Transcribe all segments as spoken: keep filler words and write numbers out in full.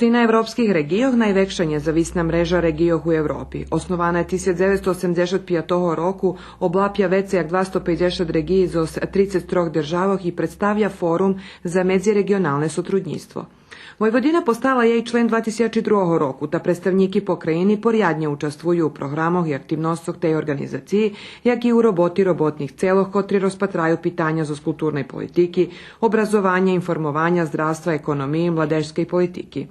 Скупштина европских реґийох найвекша нєзависна мрежа реґийох у Европи. Основана тисяч дзевецсто осемдзешат пятого року, облапя вецей як двасто пейдзешат реґиї зоз трицец трох державох и представя форум за медзиреґионалне сотруднїцтво. Войводина постала єй член два тисячи другого року, та представнїки покраїни поряднє участвую у програмох и активносцох тей орґанизациї, як и у роботи роботних целох котри розпатраю питаня зоз културней политики, образованя, информованя, здравства, економиї, младежскей политики.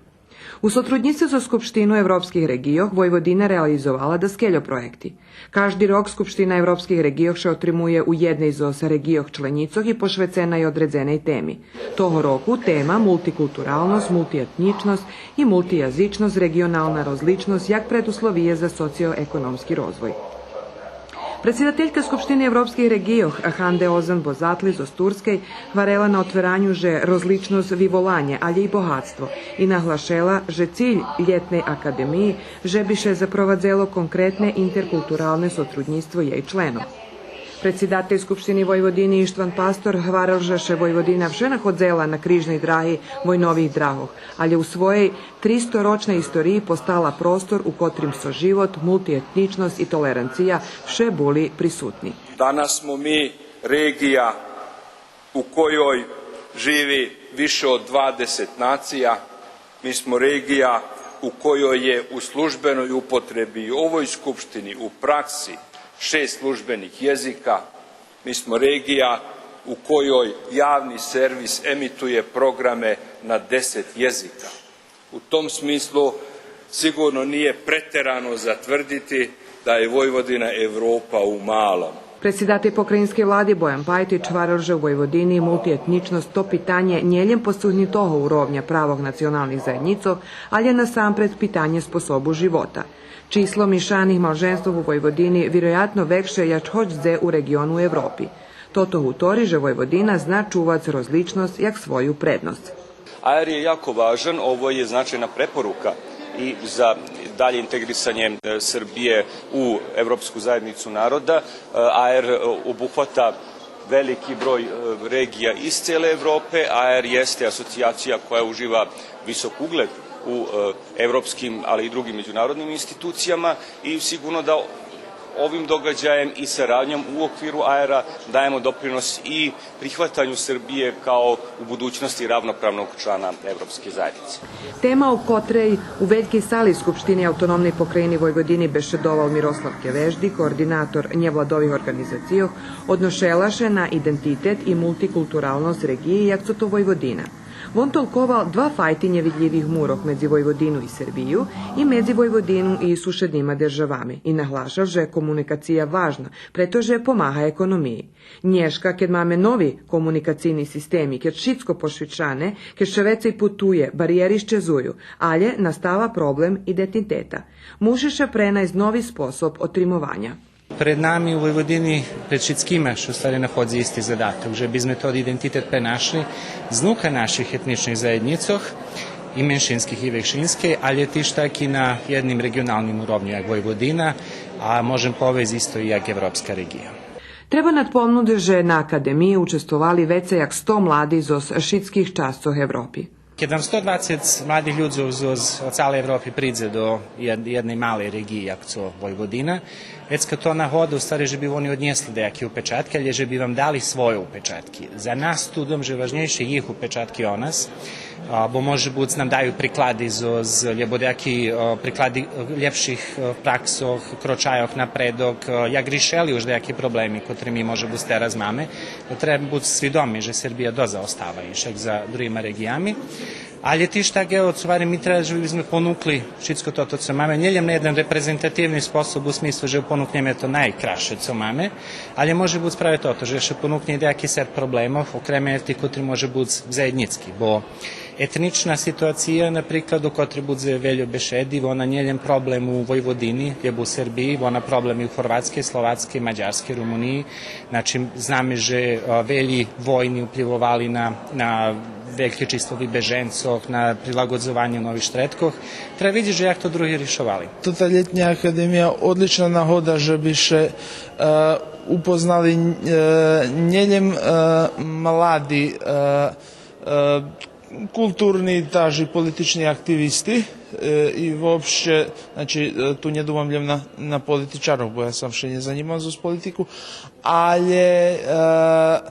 У сотруднїцтве зоз Скупштину европских реґийох Войводина реализовала даскельо проєкти. Кажди рок Скупштина европских реґийох ше отримує у єдней зоз реґийох членїцох и пошвецена є одредзеней теми. Того року тема мултикултуралносц, мултиетнїчносц и мултиязичносц, реґионална розличносц як предусловиє за социоекономски розвой. Предсидателька Скупштини европских реґийох Ханде Озан Бозатли зоз Турскей гварела на отвераню же розличносц виволанє, алє и богатство, и наглашела же циль Лєтней академиї же би ше запровадзело конкретне интеркултуралне сотруднїцтво єй членох. Предсидатель Скупштини Войводини Иштван Пастор гварел же ше Войводина вше находзела на крижней драги войнових драгох, алє у своєй тристорочней историї постала простор у котрим со живот, мултиетнїчносц и толеранция вше були присутни. Danas smo mi regija u kojoj živi više od dvadeset nacija. Mi smo regija u kojoj je u službenoj upotrebi i u ovoj Skupštini u praksi šest službenih jezika. Mi smo regija u kojoj javni servis emituje programe na deset jezika. U tom smislu sigurno nije preterano za tvrditi da je Vojvodina Evropa u malom. Предсидатель покраїнскей влади Боян Пајтич гварел же у Войводини мултиетнїчносц то питанє нє лєм постигнутого уровня правох националних заєднїцох, алє насампред питанє способу живота. Число мишаних малженствох у Войводини вироятно векше як гоч дзе у реґиону Европи. Тото гутори же Войводина зна чувац розличносц як свою предносц. A R je jako važan, ovo je značajna preporuka i za dalje integrisanje, e, Srbije u Evropsku zajednicu naroda. E, A R, e, obuhvata veliki broj, e, regija iz cele Evrope. A R jeste asocijacija koja uživa visok ugled u, e, evropskim, ali i drugim međunarodnim institucijama i sigurno da ovim događajem i saradnjom u okviru A R-a dajemo doprinos i prihvatanju Srbije kao u budućnosti ravnopravnog člana Evropske zajednice. Тема о котрей у велькей сали Скупштини Автономней Покраїни Войводини бешедовал Мирослав Кевежди, координатор нєвладових орґанизацийох, одношела ше на идентитет и мултикултуралносц реґиї як цо то Войводина. Вон толковал два файти нєвидлївих мурох медзи Войводину и Сербию и медзи Войводину и сушеднима державами и наглашал же комуникация важна, прето же помага економиї. Нєшка, кед маме нови комуникацийни системи, кед шицко пошвидшане, кед ше вецей путує, бариєри щезую, алє настава проблем идентитета. Муши ше пренайсц нови способ отримованя. Перед нами у Войводини, перед шицкима, ше у ствари находзи исти задаток, же бизме тот идентитет пренашли знука наших етнїчних заєднїцох, и меншинских и векшинскей, алє тиж так и на єдним реґионалним уровню, як Войводина, а можем повесц исто и як европска реґия. Треба надпомнуц же на академиї участвовали вецей як сто младих зоз шицких часцох Европи. Кед вам сто двацец младих людзох зоз, зоз цалей Европи придзе до єд-, єдней малей реґиї, як цо Войводина, вецка то нагода, у ствари, же би вони однєсли даяки упечатки, алє же би вам дали свойо упечатки. За нас ту думам же важнєйше їх упечатки о нас, а, бо може буц нам даю приклади зоз, зоз, лєбо даяки, а, приклади, а, лєпших, а, праксох, крочайох напредок, а, як ришели уж даяки проблеми котри ми може буц тераз маме. То треба буц свидоми же Сербия досц заостава иншак за другима реґиями. Алє тиж так, ево, цо гварим, ми треба же бизме понукли шицко тото цо маме, нє лєм на єден репрезентативни способ у смислу же понукнєме то найкрасше цо маме, алє може буц праве тото, же ше понукнє даяки сет проблемох, окреме тих котри може буц заєднїцки, бо етнїчна ситуация, наприклад, о котрей будзе вельо бешеди, вона нє лєм проблем у Войводини, лєбо у Сербиї, вона проблем и у Горватскей, Словацкей, Мадярскей, Румуниї. Значи, знаме же, а, велї войни уплївовали на, на вельке число вибеженцох, на прилагодзованє нових штредкох. Треба видзиц же як то други ришовали. Тота лєтня академия одлична нагода же би ше, е, упознали, е, нє лєм, е, млади, е, е, Културни, таж и политични активисти, е, и вообще, значи, е, ту нє думам лєм на, на политичарох, бо я сам ше нє занїмам зоз политику, алє, е,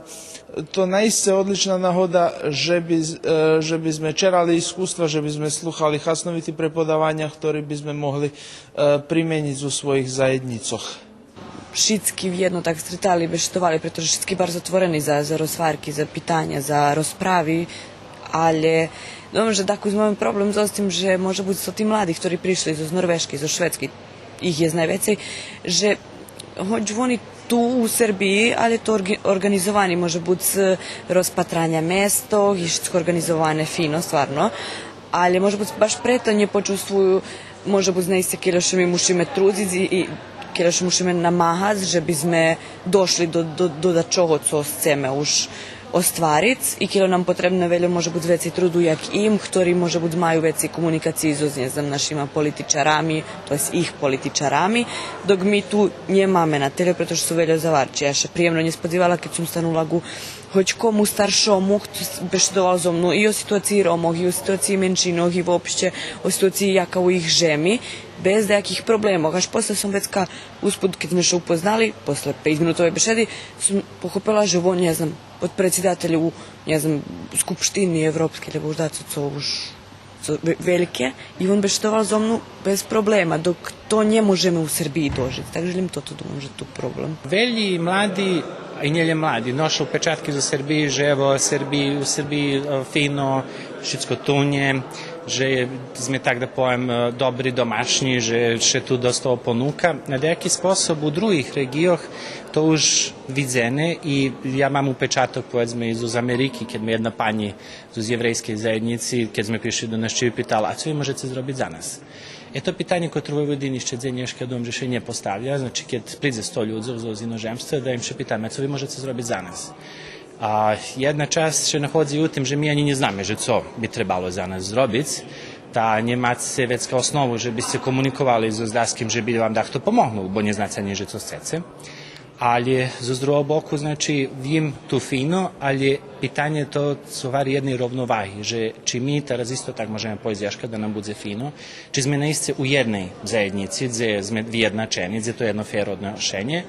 то наисце одлична нагода же би, е, же би зме черали искуства, же би зме слухали хасновити преподаваня, хтори би зме могли, е, применїц у своїх заєднїцох. Шицки вєдно так стретали, бешедовали, прето же шицки барз отворени за, за розгварки, за питаня, за розправи, алє думам же дакус маме проблем зоз тим же може буц со ти млади хтори пришли зоз Норвежки, зоз Шведски, их єст найвецей, же гоч вони ту у Сербиї, алє то орґи-, орґанизовани, може буц розпатраня место, и шицко орґанизоване фино, стварно, алє може буц баш прето нє почувствую, може буц наисце кельо ше ми мушиме трудзиц и, и кельо ше мушиме намагац же би зме дошли до, до, до дачого цо сцеме уж оствариц и кельо нам потребне вельо може буц вецей труду як им, хтори може буц маю вецей комуникациї зоз, нє знам, нашима политичарами, то єст их политичарами, док ми ту нємаме на тельо, прето же су вельо заварчи. Я ше приємно нє сподзивала кед сом станула ґу гоч кому старшому, хто с-, бешедовал зо мну и о ситуациї Ромох, и о ситуациї меншинох, и вообще о ситуациї яка у их жеми, без даяких проблемох. Аж после сом вецка успут, кед зме ше упознали, после пейцминутовей бешеди, сом похопела же вон, нє знам, подпредсидатель у, нє знам, Скупштини Европскей, лєбо уж дацо цо уж цо ве-, вельке, и вон бешедовал зо мну без проблема, док то нє можеме у Сербиї дожиц. Так же лєм тото думам же ту проблем. Велї млади, а и нє лєм млади, ноша упечатки зоз Сербиї, же ево Сербиї, у Сербиї, е, фино, шицко тунє, же зме, так да повем, е, добри домашнї, же ше ту доста понука. На даяки способ у других реґийох то уж видзене и я мам упечаток, поведзме, и зоз Америки, кед ме єдна панї зоз єврейскей заєднїци, кед зме пришли до нащиви, питала: „А цо ви можеце зробиц за нас?“ Е, то питанє котре у Войводини ище дзенєшка, думам же ше нє поставя, значи, кед придзе сто людзох зоз иножемства, да им ше питаме: „А цо ви можеце зробиц за нас?“ А єдна часц ше находзи у тим же ми анї нє знаме же цо би требало за нас зробиц, та нє маце вецка основу же би сце комуниковали зоз даским же би вам дахто помогнул, бо нє знаце анї же цо сцеце. Алє зоз другого боку, значи, им ту фино, алє питанє то цо гвари єдней ровноваги, же чи ми тераз исто так можеме повесц яшка да нам будзе фино, чи зме наисце у єдней заєднїци, дзе зме виєдначени, дзе то єдно фер одношенє,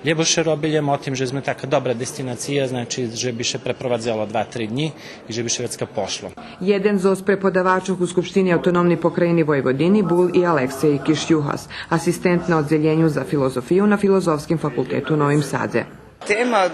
лєбо ше робелєме о тим же зме така добра дестинация, значи, же би ше препровадзело два-три днї, и же би ше вецка пошло. Єден зоз преподавачох у Скупштини Автономней Покраїни Войводини бул и Алексей Кишюгас, асистент на Оддзелєню за филозофию на Филозофским факултету у Новим Садзе. Тема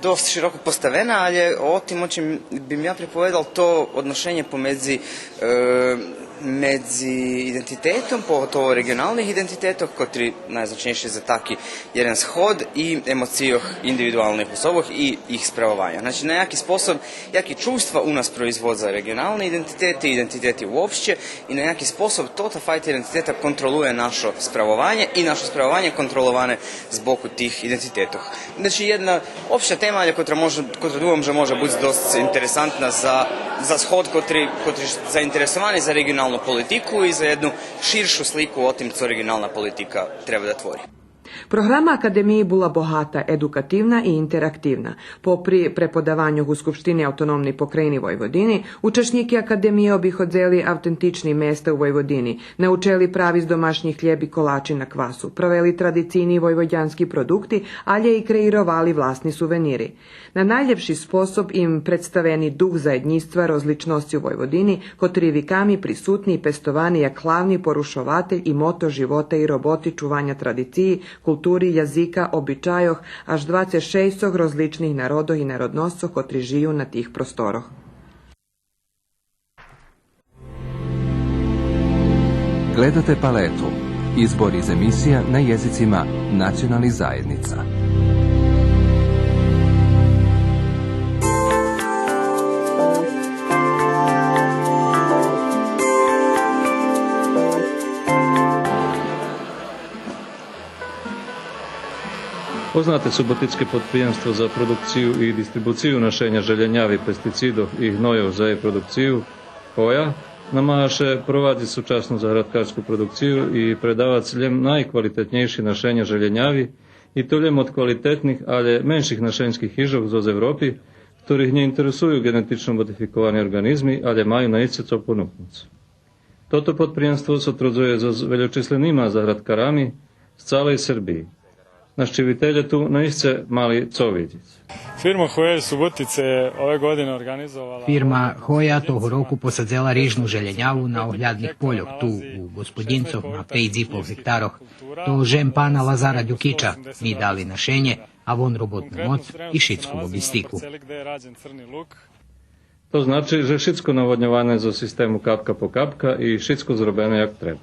досц широко поставена, алє о тим о чим бим я приповедал, то одношенє помедзи, е, медзи идентитетом, поготово реґионалних идентитетох, котри найзначнєйши за таки єден сход, и емоцийох индивидуалних особох и их справованя. Значи, на яки способ, яки чувства у нас производза реґионални идентитети, идентитети уопще, и на яки способ тота файта идентитета контролує нашо справованє и нашо справованє контроловане з боку тих идентитетох. Значи, єдна општа тема, алє котра може, котра думам же може буц досц интересантна за, за сход котри, котри заинтересовани за реґионалну политику и за єдну ширшу слику о тим цо реґионална политика треба да твори. Програма Академиї була богата, едукативна и интерактивна. Попри преподаваньох у Скупштини Автономней Покраїни Войводини, учашнїки Академиї обиходзели автентични места у Войводини, научели правиц домашнї хлєб и колачи на квасу, правели традицийни войводянски продукти, алє и креировали власни сувенири. На найлєпши способ им представени дух заєднїцтва розличносци у Войводини, котри виками присутни и пестовани як главни порушователь и мото живота и роботи чуваня традициї, култури, язика, обичайох аж двацец шейсцох розличних народох и народносцох котри жию на тих просторох. Gledate Paletu, izbor iz emisija na jezicima nacionalnih zajednica. Познате суботицке подприємство за продукцию и дистрибуцию нашеня желєняви, пестицидох и гнойох за єй продукцию, Хоя, намага ше провадзиц сучасну заградкарску продукцию и предавац лєм найквалитетнєйши нашеня желєняви, и то лєм од квалитетних, алє менших нашеньских хижох зоз Европи, котрих нє интересую ґенетично модификовани орґанизми, алє маю наисце цо понукнуц. Тото подприємство сотрудзує зоз вельочисленима заградкарами з цалей Сербиї. Нащивителє ту наисце мали цо видзиц. Фирма Хоя из Суботице ове године орґанизовала... Фирма Хоя того року посадзела рижну желєняву на оглядних польох ту у Господїнцох на пейц и пол гектарох. То жен пана Лазара Дюкича, ми дали нашенє, а вон роботну моц и шицку лоґистику. То значи же шицко наводньоване зоз систему капка по капка и шицко зробене як треба.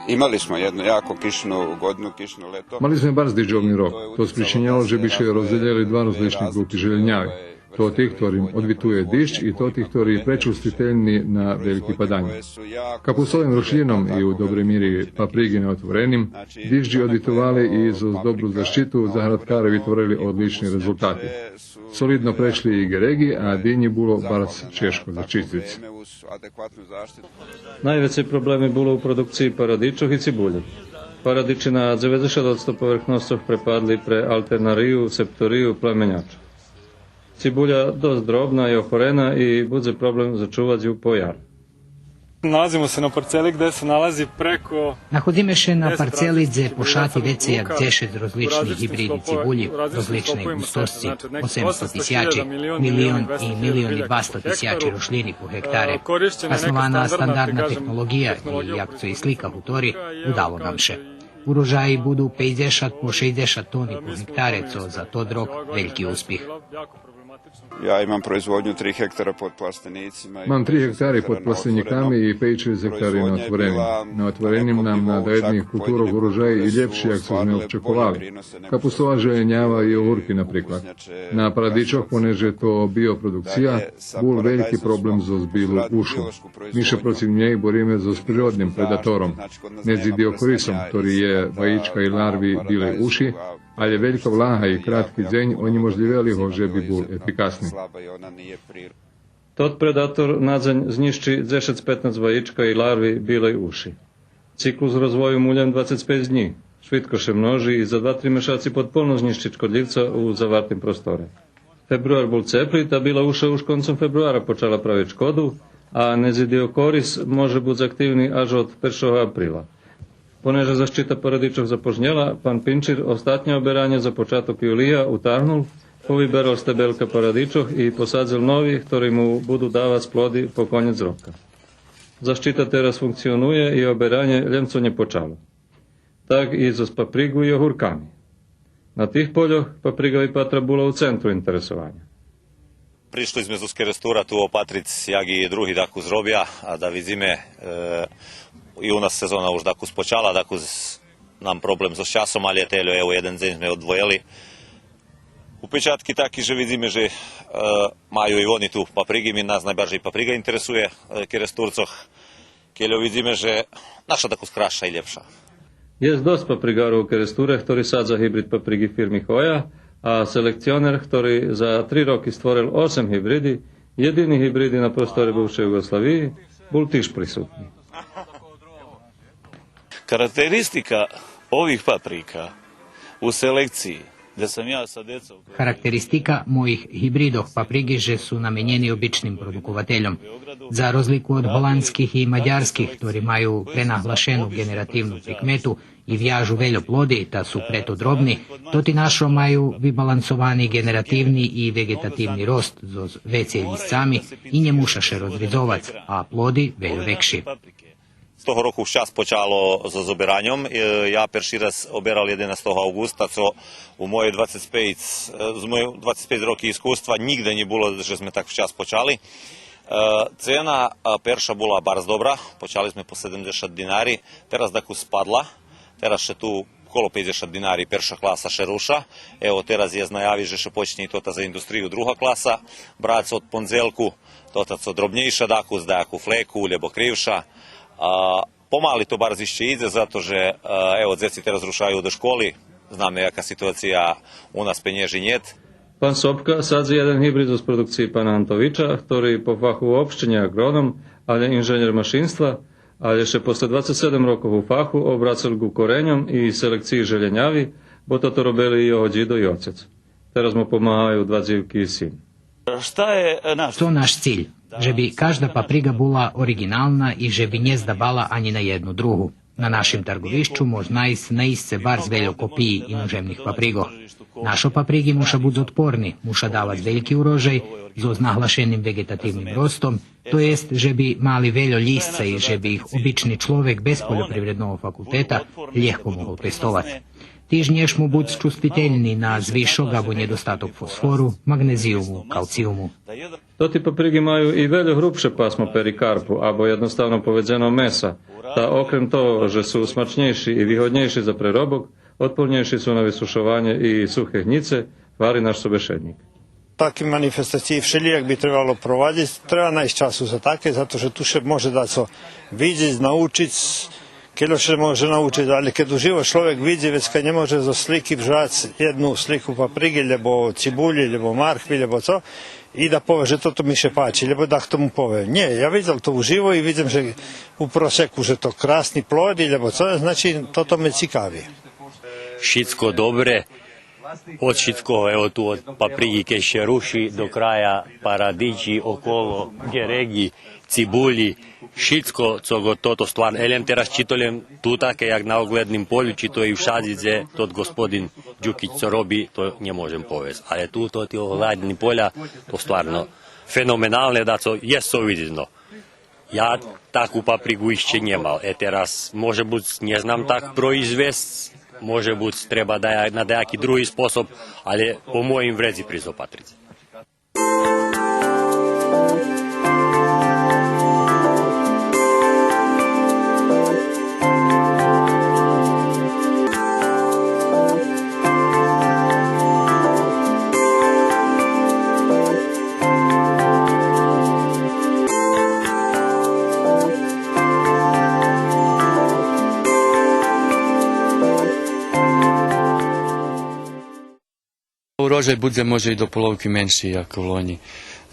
Имали смо једну јако кишну годину, кишно лето. Мали зме барз дижджовни рок. То спричиняло же би ше роздзелєли два розлични ґрупи желєняви. Тоти хторим одвитує диждж и тоти хтори пречувствительни на вельки паданї. Капусовим рошлїном и у добрей мири паприґи на отвореним, дижджи одвитовали и зоз добру защиту заградкаре витворели одлични резултати. Солидно прешли и ґереґи, а динї було барз чежко зачистиц. Найвецей проблеми було у продукциї парадичох и цибулї. Парадичи на дзеведзешат одсто поверхносцох препадли пре алтернарию, септорию, племенячох. Цибуля досц дробна и охорена и будзе проблем зачувац ю по яр. Налазимо се на парцели где се налази преко... Находзиме ше на парцели дзе пошати вецей як дзешец розличних гибриди цибулї, розличней густосци, осемсто тисячи, милион и милион и двасто тисячи рошлїни по гектаре. Хаснована стандарна технолоґия и, як цо и слика гутори, удало нам ше. Урожаї буду пейдзешат по шейдзешат тони по гектаре, цо за тот рок вельки успих. Ја имам производњу три хектара под пластеницима. Мам три гектари под пластенїками и пейц-шейсц гектари на отвореним. На отвореним нам на даєдних културох урожай и лєпши як цо зме очековали. Капустова желєнява и огурки, наприклад. На парадичох, понеже то биопродукция, бул вельки проблем зоз билу ушу. Ми ше процив нєй бориме зоз природним предатором, незидиокорисом, хтори є ваїчка и ларви билей уши, алє велька влага и кратки дзень онєможлївели го же би бул ефикасни. Тот предаторнадзень знїщи дзешец-петнац ваїчка и ларви билей уши. Циклус розвою му лєм двацец пейц днї. Швидко ше множи и за два-три мешаци подполно знїщи шкодлївца у завартим просторе. Фебруар бул цепли, та била уша уж концом фебруара почала правиц шкоду, а незидиокорис може буц активни аж од першого априла. Понеже защита парадичох запожнєла, пан Пинчир остатнє оберанє за початок юлия утагнул, повиберал стебелка парадичох и посадзел нови, хтори му буду давац плоди по конєц рока. Защита тераз функционує и оберанє лєм цо нє почало. Так и зоз паприґу и огурками. На тих польох паприґа випатра була у центру интересованя. Пришли зме зоз Керестура ту опатриц як и други дакус робя, а да видзиме, е, и у нас сезона уж дакус почала, дакус нам проблем зоз часом, алє тельо, ево, єден дзень зме одвоєли. Упечатки таки же видзиме же, е, маю и вони ту паприґи, ми нас найбаржей паприґа интересує, е, Керестурцох. Кельо видзиме же наша дакус красша и лєпша. Єст досц паприґарох у Керестуре, хтори садза гибрид паприґи фирми Хоя, а селекционер, хтори за три роки створел осем гибриди, єдини гибриди на просторе бувшей Юґославиї, бул тиж присутни. Характеристика ових паприка у селекциї, де сам я са децом... Характеристика моїх гибридох паприґи же су наменєни обичним продуковательом. За розлику од голандских и мадярских, хтори маю пренаглашену ґенеративну прикмету и вяжу вельо плоди, та су прето дробни, тоти нашо маю вибалансовани ґенеративни и веґетативни рост зоз вецей лїсцами и нє муша ше розридзовац, а плоди вельо векши. З того року вчас почало з, з обераньом. Е, я перши раз оберал єденастого авґуста, цо у моєй двацец пейц, е, з моєї двацец пейц роки искуства нїґде нє було же зме так вчас почали. Е, цена, е, перша була барз добра, почали зме по седемдзешат динари, тераз дакус спадла, тераз ше ту коло пейдзешат динари перша класа ше руша. Ево, тераз єст наяви же ше почнє и тота за индустрию друга класа брац од пондзелку, тота цо дробнєйша дакус, даяку флеку, лєбо кривша. А, помали то барз ище идзе, зато же, а, ево, дзеци тераз рушаю до школи, знаме яка ситуация у нас, пенєжи нєт. Пан Сопка садзи єден гибрид зоз продукциї пана Антовича, хтори по фаху уопште нє аґроном, алє инженєр машинства, алє ше после двацец седем рокох у фаху обрацел ґу кореньом и селекциї желєняви, бо тото робели и його дїдо и оцец. Тераз му помагаю два дзивки и син. Цо наш циль? Же би кажда паприґа була ориґинална и же би нє здабала анї на єдну другу. На нашим тарґовищу мож найсц наисце барз вельо копиї иножемних паприґох. Нашо паприґи муша буц отпорни, муша давац вельки урожай зоз наглашеним веґетативним ростом, то єст же би мали вельо лїсца и же би их обични чловек без польопривредного факултета лєгко могол пестовац. Тиж нє шму буц чувствительни на звишок або нєдостаток фосфору, маґнезиюму, калциюму. Тоти паприґи маю и вельо грубше пасмо перикарпу, або єдноставно поведзено меса, та окрем того же су смачнєйши и вигоднєйши за преробок, отпорнєйши су на висушованє и сухе гнїце, гвари наш собешеднїк. Таки манифестациї вшелїяк би требало провадзиц, треба найсц часу за таке, зато же ту ше може дацо видзиц, научиц, кельо ше може научиц, але кед уживо чловек видзи, вецка нє може зоз слики вжац єдну слику паприґи, лєбо цибулї, лєбо маркви, лєбо цо, и да пове же тото ми ше пачи, лєбо дахто му пове: нє, я видзел то уживо и видзим же у просеку же то красни плоди, лєбо цо, значи тото ме цикави. Шицко добре, од шицкого, ево ту, од паприґи кед ше руши до края, парадичи, около, гереґи, цибулї, шицко цо го тото стварно, е лєм тераз чи то лєм тута, кед як на Огледним полю, чи то и вшадзи дзе тот господин Дюкич цо роби, то нє можем повесц. Але ту тоти огледни поля, то стварно феноменалне, дацо єст цо видзиц, но. Я таку паприґу ище нє мал. Е, тераз, може буц, нє знам так произвесц, може буц, треба дая-, на даяки други способ, але по моїм вредзи присц опатриц. Урожай будзе може и до половки менши як лонї,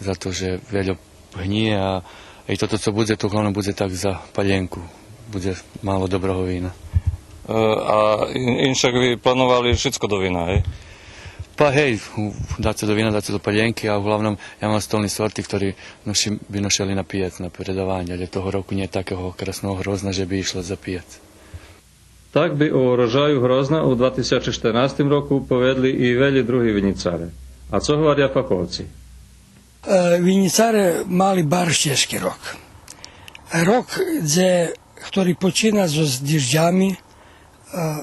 зато же вельо гнїє, а и тото цо будзе, то углавном будзе так за палєнку, будзе мало доброго вина. Е, а ин-, иншак ви плановали шицко до вина, гей? Па гей, у-, дацо до вина, дацо до палєнки, а углавном я мам столни сорти, хтори ношим, би ношели на пиєц, на предаванє, але того року нє такого красного грозна же би ишло за пиєц. Так би о урожаю грозна у два тисячи штернастим року поведли и велї други винїцаре. А цо гваря фаховци? Е, винїцаре мали барз чежки рок. Рок дзе, хтори почина зоз дижджами, е,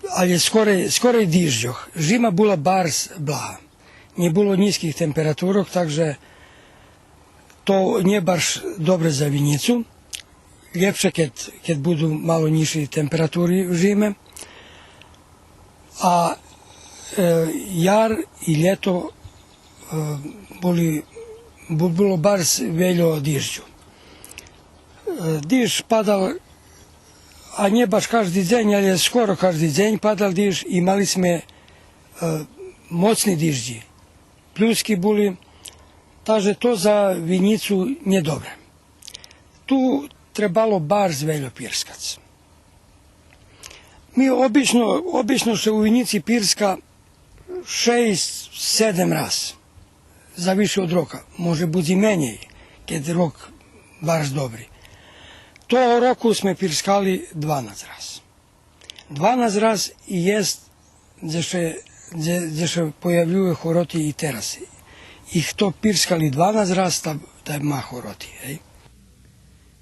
але скорей, скорей дижджох. Жима була барз блага. Нє було нїзких температурох, так же то нє баш добре за винїцу. Лєпше кед, кед буду мало нїзши температури в жиме. А, е, яр и лєто, е, були, бу-, було барз вельо дижджу. Е, диждж падал, а нє баш кажди дзень, але скоро кажди дзень падал диждж и мали зме, е, моцни дижджи. Плюски були, та же то за винїцу нє добре. Ту требало барз вельо пирскац. Ми обично, обично ше у винїци пирска шейсц, седем раз. Зависи од рока. Може буц и менєй, кед рок барз добри. Того року зме пирскали дванац раз. Дванац раз и єст дзе ше, дзе, дзе ше появюю хороти и тераз. И хто пирскали дванац раз, та, та ма хороти, гей.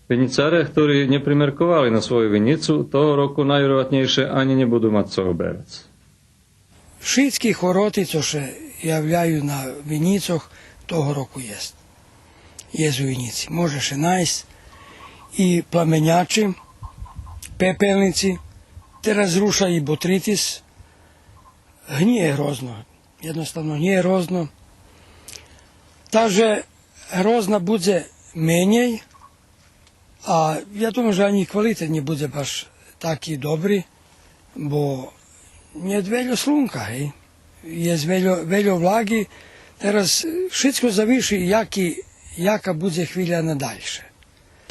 Винїцаре, хтори нє примерковали на свою винїцу, того року найвироятнєйше анї нє буду мац цо оберац. Шицки хороти, цо ше являю на винїцох, того року єст. Єст у винїци. Може ше найсц и пламенячи, пепелнїци, тераз руша и ботритис, гнїє грозно, єдноставно гнїє грозно. Та же грозна будзе менєй, а я думам же анї квалитет нє будзе баш таки добри, бо нє вельо слунка, гей. Єст вельо, вельо влаги. Тераз шицко зависи яки, яка будзе хвиля на дальше.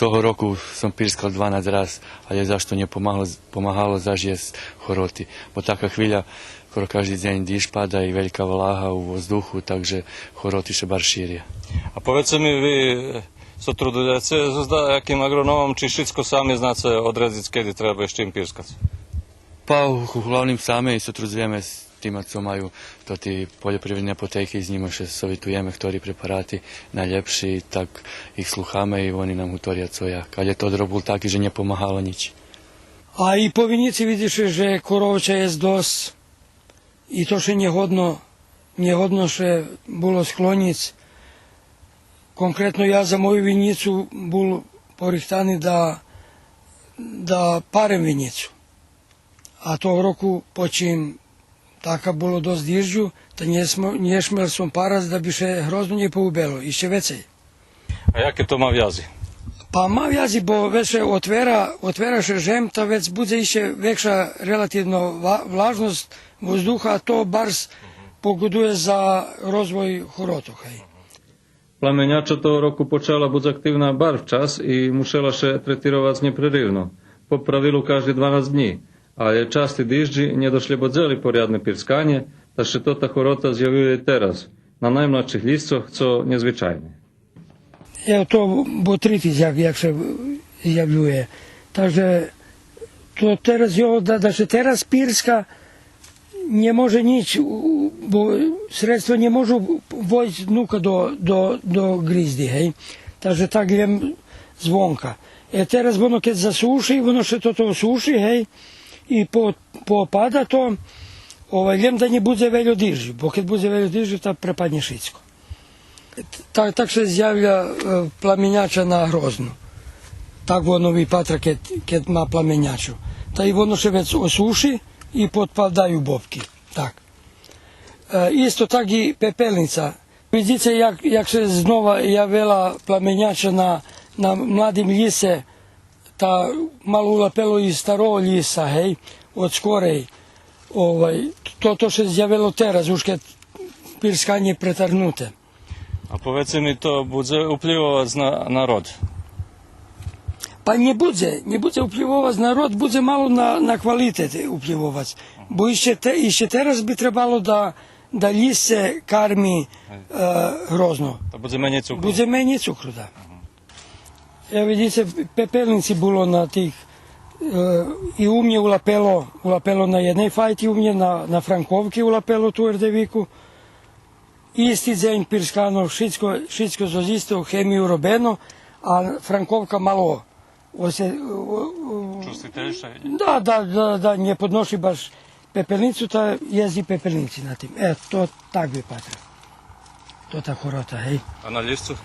Того року сом пирскал дванац раз, але заш то нє помагало, помагало заш єсц хороти. Бо така хвиля, скоро кажди дзень диждж пада и велька влага у воздуху, так же хороти ше барз ширя. А поведзце ми, ви, е, сотрудуєце зоз даяким агрономом, чи шицко сами знаце одредзиц кеди треба и з чим пирскац? Па, у-, углавним сами сотрудзуєме з тима цо маю тоти польопривредни апотеки, з нїма ше совитуєме хтори препарати найлєпши, так их слухаме и вони нам гуторя цо як. Але тот рок бул таки же нє помагало нїч. А и по винїци видзиш же коровча єст досц. И то ше нє годно, нє годно ше було склонїц. Конкретно я за мою винїцу бул порихтани да, да парем винїцу. А того року, почим така було досц дижджу, та нє смо-, нє шмел сом парац да би ше грозно нє поубело, ище вецей. А яке то ма вязи? Па ма вязи, бо вец ше отвера, отвера ше жем, та вец будзе ище векша релативно ва-, влажносц воздуха, а то барз погодує за розвой хоротох, гей. Пламеняча того року почала буц активна барз вчас и мушела ше третировац нєпреривно, по правилу кажди дванац днї, але части дижджи нє дошлєбодзели порядне пирсканє, та ше тота хорота зявює и тераз, на наймладших лїсцох, цо нєзвичайне. Е, то ботритис, як, як ше зявює. Так же то тераз його, да, да ше тераз пирска, нє може нїч, у, бо средства нє можу войсц нука до, до, до гризди, гей. Так же так лєм звонка. Е, тераз воно кед засуши, воно ше тото осуши, гей, и по-, поопада то, овай, лєм да нє будзе вельо дижджу, бо кед будзе вельо дижджу, та препаднє шицко. Так, так ше зявя, е, пламеняча на грозну. Так воно випатра кед, кед ма пламенячу. Та и воно ше вец осуши и подпадаю бобки. Так. Е, исто так и пепелница. Видзице як, як ше знова явела пламеняча на, на младим лїсце, та мало улапело и старого лїса, гей, од скорей. Овай, то, то ше зявело тераз, уж кед пирсканє претаргнуте. А поведзце ми, то будзе уплївовац на, на род? Па нє будзе, нє будзе уплївовац на род, будзе мало на, на квалитет уплївовац. Бо ище те-, ище тераз би требало да, да лїсце карми, е, грозно. Та будзе менєй цукру? Будзе менєй цукру, да. Е, видзице, пепелници було на тих, е, и у мнє улапело, улапело на єдней файти у мнє, на, на Франковки улапело ту ердевику. Исти дзень пирскано, шицко, шицко зоз исту хемию робено, а Франковка мало. Осе, о, о, чувствуєце? Да, да, да, да, нє подноши баш пепелницу, та єст и пепелници на тим. Е, то так випатра. То та хорота, гей. А на лїсцу?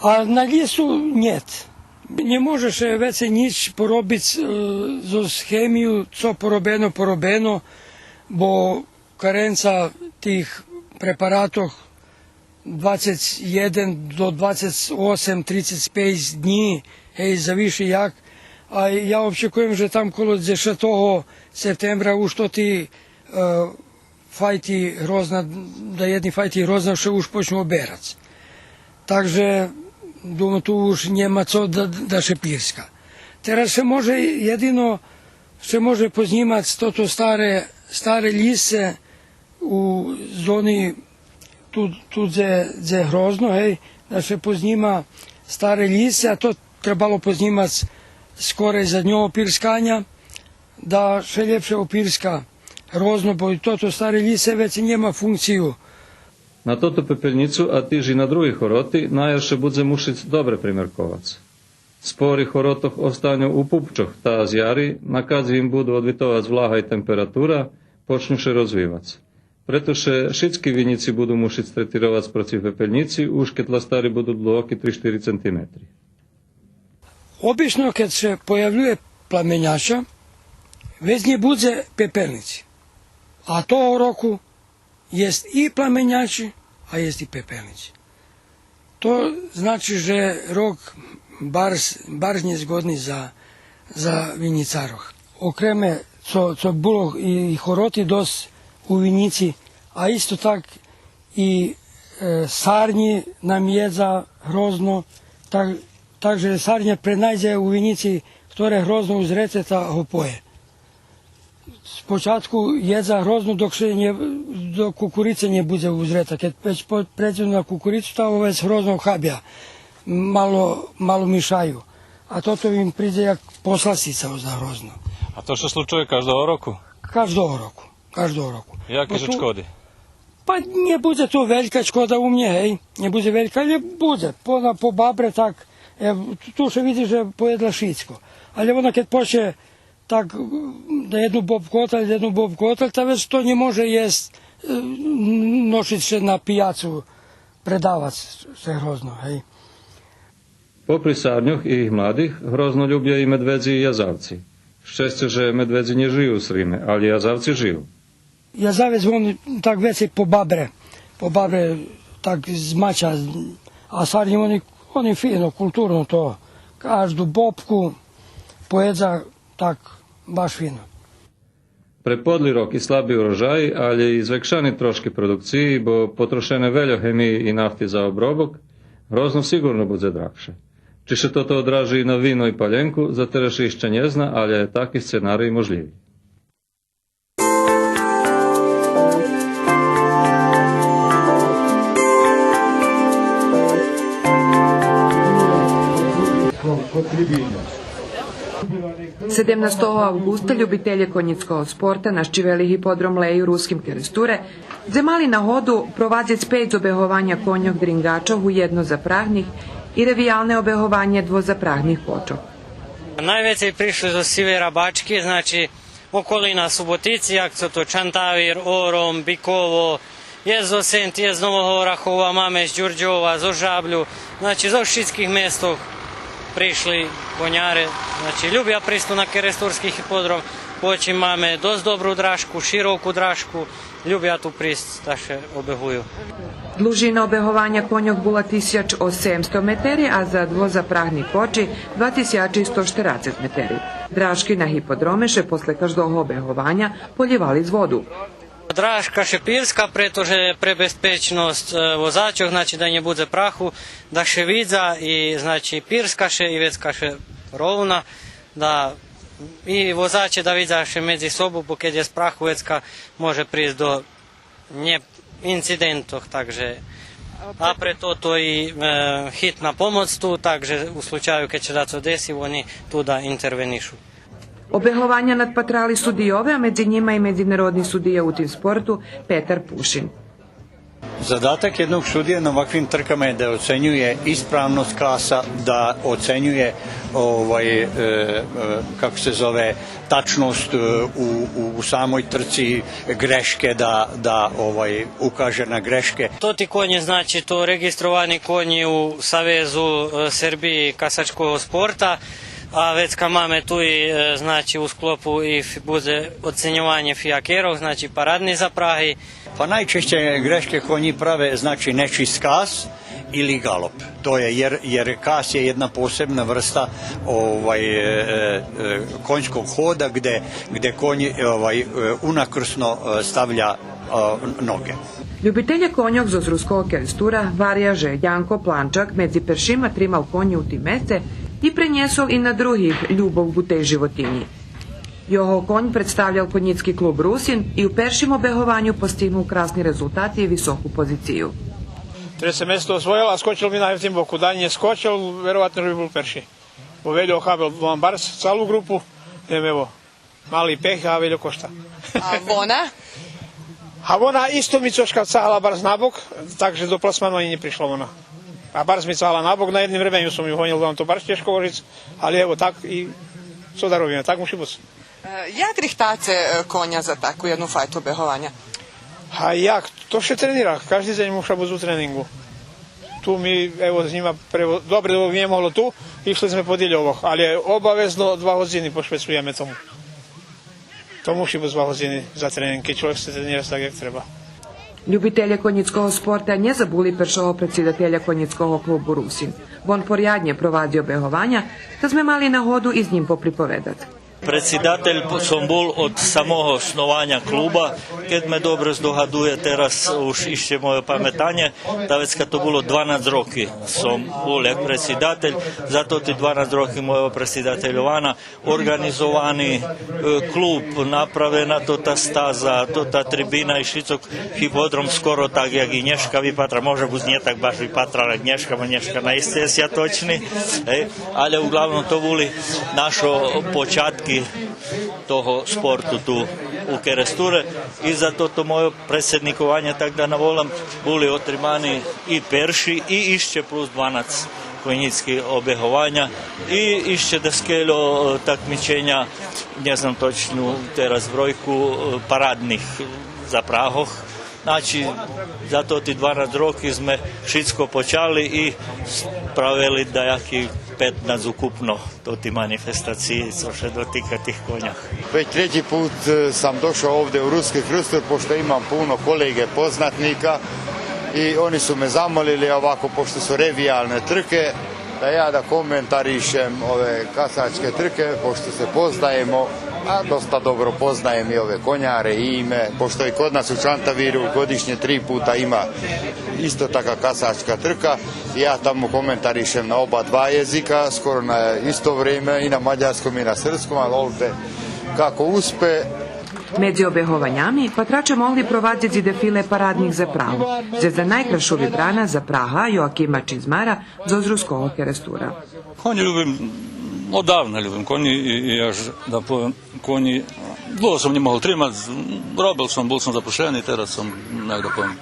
А на лїсцу нєт. Нє може ше вецей нїч поробиц, е, зоз хемию, цо поробено, поробено, бо каренца тих препаратох двацец єден до двацец осем, трицец пейц днї, гей, завиши як. А я очекуєм же там коло дзешатого септембра уж тоти, е, файти грозна, да єдни файти грозна ше уж почну оберац. Так же, думам, ту уж нєма цо да, да ше пирска. Тераз ше може єдино, ше може познїмац тото старе, старе лїсце, у зони ту, ту дзе, дзе грозно, гей, да ше познїма старе лїсце, а то требало познїмац скорей заднього пирсканя, да ше лєпше опирска грозно, бо и тото старе лїсце вецей нєма функцию. На тоту пепелнїцу, а тиж и на други хороти, наяр ше будзе мушиц добре примерковац. Спори хоротох останю у пупчох, та з яри, накадзи им буду одвитовац влага и температура, почню ше розвивац. Прето ше шицки винїци буду мушиц третировац спроцив пепелнїци, уж кед ластари буду длугоки три-штири центиметри. Обично кед ше появлює пламеняча, вец нє будзе пепелнїци. А того року єст и пламенячи, а єст и пепелнїци. То значи же рок барз, барз нєзгодни за, за винїцарох. Окреме цо, цо було и, и хороти досц у винїци, а исто так и, е, сарнї нам єдза грозно, так Так же сарня пред найдзе у винїци хторе грозно узреце, та го пое. Спочатку єдза грозно док ше нє, док кукурица нє будзе узрета. Кед вец по-, предзу на кукурицу, та вец грозно хабя, мало, мало мишаю. А тото им придзе як посластица за грозно. А то ше случує каждого року? Каждого року, каждого року. Яки же шкоди? Па нє будзе то велька шкода у мнє, гей, нє будзе велька, але будзе. По, по бабре так, е, ту ше видзи же поєдла шицко. Але вона кед почне так, м, да єдну бобку оталь, єдну бобку оталь, та вец то нє може єсц, е, ношиц ше на пияцу, предавац ше грозно, гей. Попри сарньох и младих, грозно любя и медведзи и язавци. Щесце же медведзи нє жию у Сриме, але язавци жию. Язавец вон так вецей по бабре, по бабре так змача, а сарнї вони, вони фино, културно то, кажду бобку поєдза так баш фино. Пре подли рок и слаби урожай, але и звекшани трошки продукциї, бо потрошене вельо гемиї и нафти за обробок, грозно сиґурно будзе драгше. Чи ше тото одражи и на вино и паленку, за тераз ше ище нє зна, але таки сценарий можлїви. Седемнастого авґуста любителє конїцкого спорта нащивели гиподром Леї у Руским Керестуре, дзе мали нагоду провадзиц пейц обегованя коньох дрингачох у єднозапрагних и ревиялне обегованє двозапрагних кочох. Найвецей пришли зоз Сивей Рабачки, значи, околина Суботици, як цо то Чантавир, Ором, Биково, єст зоз Сенти, єст з Нового Орахова, маме з Дюрдьова, зоз Жаблю, значи, зоз шицких местох пришли коняре, значи, любя присц ту на керестурски гиподром, почим маме досц добру дражку, широку дражку, любя ту присц, та ше обегую. Длужина обегованя коньох була тисяч осемсто метери, а за двозапрагни кочи два тисячи сто штерацец метери. Дражки на гиподроме ше после каждого обегованя полївали з воду. Дражка ше пирска, прето же пре безпечносц, е, возачох, значи, да нє будзе праху, да ше видза и, значи, пирска ше и вецка ше ровна, да и возаче да видза ше медзи собу, бо кед єст праху, вецка може присц до нє инцидентох, так же. А прето то и, е, хитна помоц ту, так же у случаю кед ше дацо деси, вони ту да интервенишу. Обегованя надпатрали судийове, а медзи нїма и медзинародни судия у тим спорту Петар Пушин. Задатак єдног судиє на оваквим тркама є да оценює исправносц каса, да оценює, овай, е, е, како ше зове, тачносц, е, у, у, у самой трци, грешке да, да, овай, укаже на грешке. Тоти конє, значи, то реґистровани конї у Савезу, е, Сербиї касачкого спорта, а вецка маме ту и, е, значи, у склопу и ф-, будзе оценьованє фиякерох, значи, парадни запраги. Па найчешће грешке конї праве, значи, нечист кас или ґалоп. То є, јер, јер кас је једна посебна врста, овај, е, е, конјског хода, где, где конј, овај, е, унакрсно, е, ставља, е, ноге. Любителє коньох зоз Руского Керестура гваря же Дянко Планчак медзи першима тримал конї у тим месце и пренєсол и на других любов ґу тей животинї. Його конь представлял конїцки клуб Русин и у першим обегованю постигнул красни резултати и високу позицию. Треце место освоєл, а скочел ми на гевтим боку. Да нє скочел, вероватно же би бул перши. Бо вельо охабел, мам барз цалу ґрупу, лєм, ево, мали пех, а вельо кошта. А вона? А вона исто ми цошка цагала барз набок, так же до пласману анї нє пришла вона. А барз ми цагала набок, на єдним ременю сом ю гонєл, вона то барз тєжко вожиц, але ево так и цо да робиме, так муши буц. Е, як рихтаце, е, коня за таку єдну файту бегованя? А як? То ше тренира. Кажди дзень муша буц у тренингу. Ту ми, ево, з нїма прево-, добре, док нє могло ту, ишли зме по дильовох, але обавезно два годзини пошвецуєме тому. То муши буц два годзини за тренинг, кед чоловек ше тренира так як треба. Любителє конїцкого спорта нє забули першого предсидателя конїцкого клубу Русин. Вон поряднє провадзи обегованя, та зме мали нагоду и з нїм поприповедац. Предсидатель сом бул од самого основаня клуба, кед ме добре здогадує тераз уж ище моє паметанє, та вецка то було дванац роки сом бул як предсидатель, за тоти дванац роки мойого предсидательована орґанизовани, е, клуб, направена тота стаза, тота трибина и шицок, гиподром скоро так як и нєшка випатра, може буц нє так баш випатра як нєшка, бо нєшка наисце є святочни, е, але углавном то були нашо початки того спорту ту у Керестуре. И за тото мойо предсидникованє, так да наволам, були отримани и перши и ище плюс дванац конїцки обегованя и ище даскельо, е, такмиченя, нє знам точну тераз бройку, е, парадних запраґох. Значи, за тоти дванац роки зме шицко почали и справели даяки петнац укупно тоти манифестациї, цо ше дотика тих конях. Већ трећи пут, е, сам дошао овде у Руски Крстур, пошто имам пуно колеґе, познатнїка, и они су ме замолили овако, пошто су ревиялне трке, да я да коментаришем ове касачке трке, пошто се познаєме, а доста добро познаєм и ове коняре, и име, пошто и код нас у Чантавиру годишнє три пута има исто така касачка трка. Я таму коментаришем на оба два язика, скоро на исто време, и на мадярском, и на српском, ал овде како успе. Медзи обегованями патраче могли провадзиц и дефиле парадних запрагох, дзе за найкрашу вибрана запрага Йоакима Чизмара зоз Руского Керестура. Конї любим, оддавна любим конї и, и аж да повем, конї, довго сом нє могол тримац, робел сом, бул сом запрошени, тераз сом, як да повем,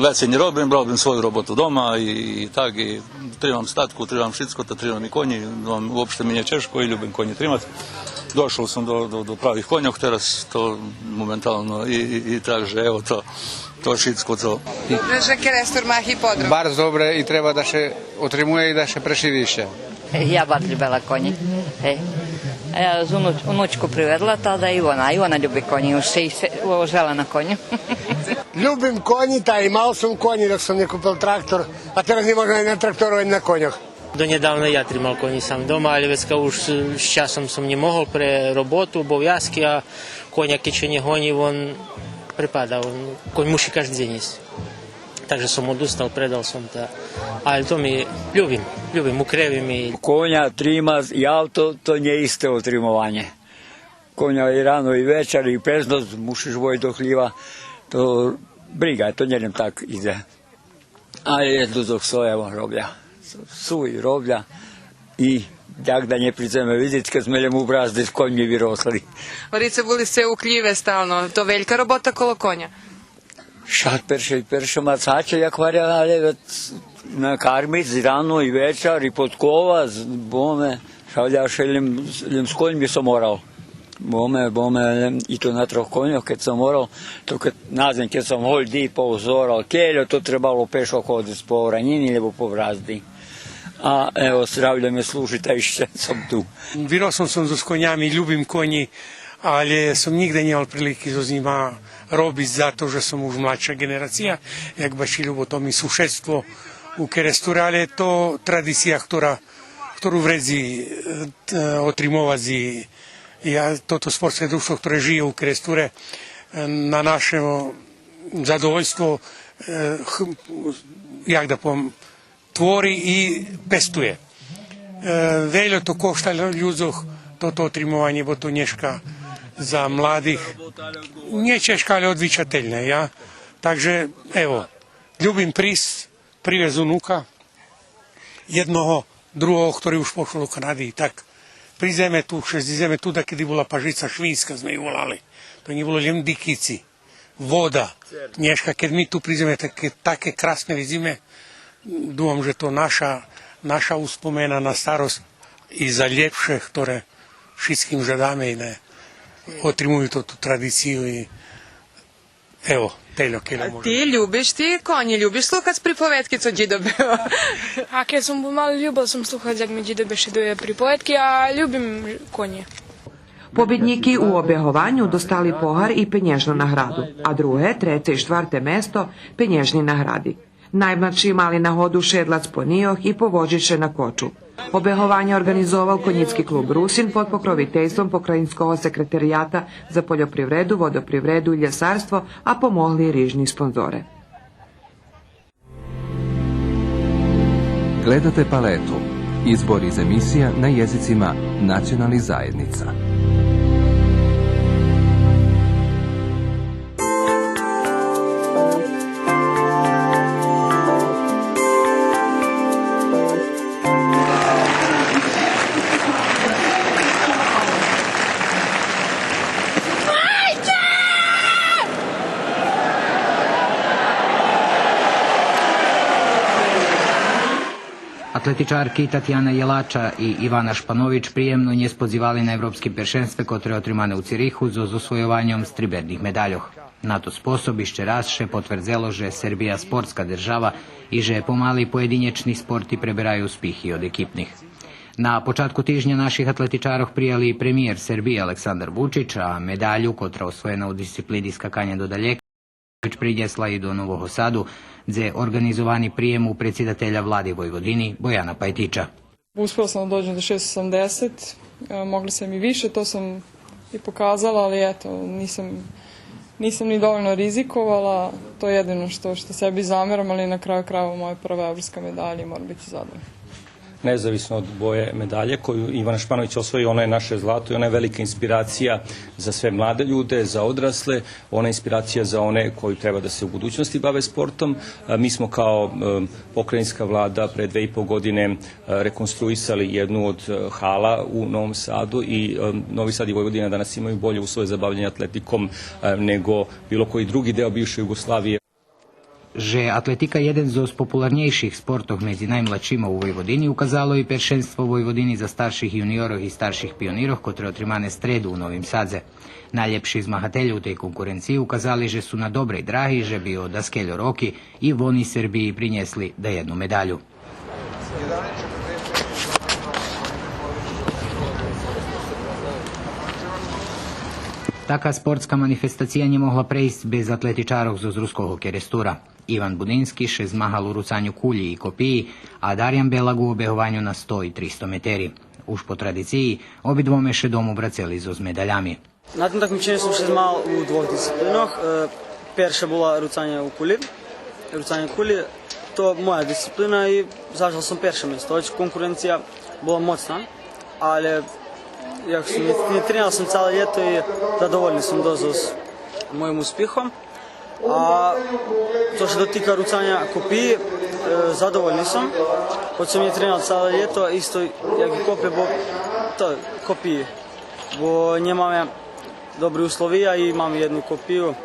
вецей нє робим, робим свою роботу дома и, и так, и тримам статку, тримам шицко, та тримам и конї, вам, уопште ми нє чежко и любим конї тримац. Дошол сом до, до, до правих коньох, тераз то моментално и, и, и так же, ево то, то шицко то. Добре же Керестур ма гиподром. Барз добре и треба да ше отримує и да ше прешири ище. Я барз любела конї. Е. А я з унуч-, унучку приведла, та да и вона, и вона люби конї, уж ше и се-, ожела на коню. Любим конї, та и мал сом конї, док сом нє купел трактор, а тераз нє можем ани на трактору, ани на коньох. Донєдавна я тримал конї сам дома, але вецка уж з, з часом сом нє могол пре роботу, обовязки, а коня кед ше нє гонї, вон препада, вон, конь муши кажди дзень исц. Так же сом одустал, предал сом та. Але то ми любим, любим, укревим и... Коня тримац и авто, то нє исте отримованє. Коня и рано и вечар и пез ноц мушиш водзиц до хлїва. То бриґа, то нє лєм так идзе. А є людзох су, ево, робля. Су и робля. И як да нє придземе видзиц, кед зме лєм у бразди конї виросли. Горице, були сце у хлїве стално. То велька робота коло коня. Ша перше, перше ма цаче, як гваря, але вец накармиц рано и вечар и подковац, бо ме, ша вля ше лєм, лєм з коньми сом орал. Бо ме, бо ме лєм и то на трох коньох, кед сом орал, то кед на дзень, кед сом голь дипол зорал, кельо, то требало пешо ходзиц по оранїни, лєбо по бразди. А ево, здравє ме служи, та ище сом ту. Вирос сом зоз конями, любим конї, але сом нїґда нє мал прилики зоз нїма робиц за то же сом уж младша ґенерация, як бачи Любо, то ми сушедство у Керестуре, але то традиция хтора, хтору вредзи, е, т-, отримовац и, и тото спортске дружтво хторе жиє у Керестуре, е, на наше задовольство, е, х-, як да повем, твори и пестує. Е, вельо то кошта лю-, людзох, тото отримованє, бо то нєшка за младих нє чежка, але одвичательне, я. Так же, ево, любим присц, привез унука, єдного, другого, хтори уж пошол до Канади, и так. Придземе ту, ше здидземе ту, дакеди була пажица швинска, зме ю волали. То нє було лєм дикици. Вода. Нєшка, кед ми ту придземе, таке, таке красне видзиме, думам же то наша, наша успомена на старосц и за лєпше, хторе шицким жадаме и не отримую тоту традицию и ево, тельо, кельо може. Ти любиш ти конї, любиш слухац приповедки цо дїдо бео? А кед сом бул мали, любел сом слухац як ми дїдо бешедує приповедки, а любим конї. Побиднїки у обегованю достали погар и пенєжну награду, а друге, треце и штварте место пенєжни награди. Наймладши мали нагоду шедлац по нийох и повозиц ше на кочу. Побегованє орґанизовал конїцки клуб Русин под покровительством Покраїнского секретарията за польопривреду, водопривреду и лєсарство, а помогли и рижни спонзоре. Gledate Paletu. Izbor iz emisija na jezicima nacionalnih zajednica. Атлетичарки Татяна Єлача и Ивана Шпанович приємно нє сподзивали на Европским першенстве котре отримане у Цириху зоз освойованьом стриберних медальох. На тот способ ище раз ше потвердзело же Сербия спортска держава и же помали поєдинєчни спорти пребераю успихи од екипних. На початку тижня наших атлетичарох прияли и премиєр Сербиї Александар Вучич, а медалю, котра освоєна у дисциплини скаканя до далєка, принєсла и до Нового Саду, дзе орґанизовани приєм у предсидателя Влади Войводини Бояна Пајтича. Успела сам да дођем до шест осамдесет, е, могла сам и више, то сам и показала, али ето, нисам, нисам ни довољно ризиковала, то је једино што, што себе замерам, али на крају крајева моја прва европска медаља и морам бити задовољна. Nezavisno od boje medalje koju Ivana Španović osvoji, ona je naše zlato i ona je velika inspiracija za sve mlade ljude, za odrasle, ona je inspiracija za one koji treba da se u budućnosti bave sportom. A, mi smo kao, e, pokrajinska vlada pre dve i po godine, e, rekonstruisali jednu od, e, hala u Novom Sadu i, e, Novi Sad i Vojvodina danas imaju bolje uslove za bavljenje atletikom, e, nego bilo koji drugi deo bivše Jugoslavije. Же атлетика єден зоз популарнєйших спортох медзи наймладшима у Войводини указало и першенство Войводини за старших юниорох и старших пионирох, котре отримане стреду у Новим Садзе. Найлєпши змагателє у тей конкуренциї указали же су на добрей драги, же би о даскельо роки и вони Сербиї принєсли даєдну медалю. Така спортска манифестация нє могла прейсц без атлетичарох зоз Руского Керестура. Иван Будински ше змагал у руцаню кулї и копиї, а Дарян Белаг у обегованю на сто и тристо метери. Уж по традициї, обидвоме ше дому врацели зоз медалями. На тим такмиченю сом ше змагал у двох дисциплинох. Е, перша була руцаня у кулї, руцаня кулї, то моя дисциплина и зажал сом перше место. Оч конкуренция була моцна, але як сом, нє, нє тренирал сом цале лєто и задовольни сом досц з моїм успихом. А то што ше дотика руцаня копиї, е, задовольни сом. Хоц сом нє тренирал цале лєто, исто як и копиї, бо то копиї. Бо нємаме добри условия и мам єдну копию.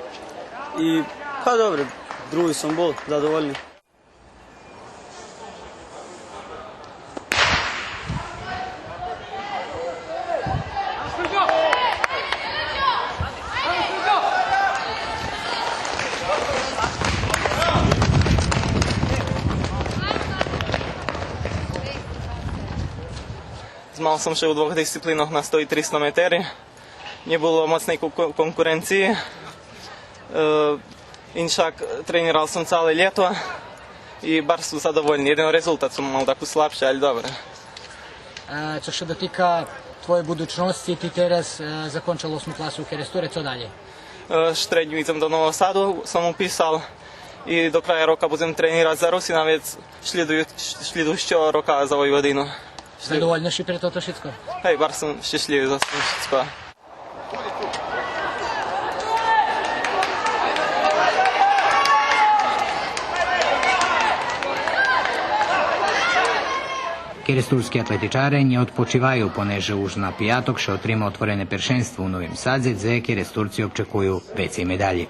И, па добре, други сом бул, задовольни. Змагал сом ше у двох дисциплинох на сто и тристо метери. Нє було моцней ко-, ко-, конкуренциї. Е, иншак, тренирал сом цале лєто и барз сом задовольни. Єдино резултат сом мал таку слабше, але добре. А цо ше дотика твоєй будучносци, ти тераз, е, закончел осму класу у Керестуре, цо далєй? Е, штредню идзем до Нового Саду, сом уписал и до края рока будзем тренирац за Русина, вец шлїдую-, шлїдуюцого рока за Войводину. Задовольни ши пре тото шицко? Гей, барз сом щешлїви за тим шицко. Керестурски атлетичаре нє одпочиваю, понеже уж на пияток ше отрима отворене першенство у Новим Садзе, дзе Керестурци обчекую вецей медалї.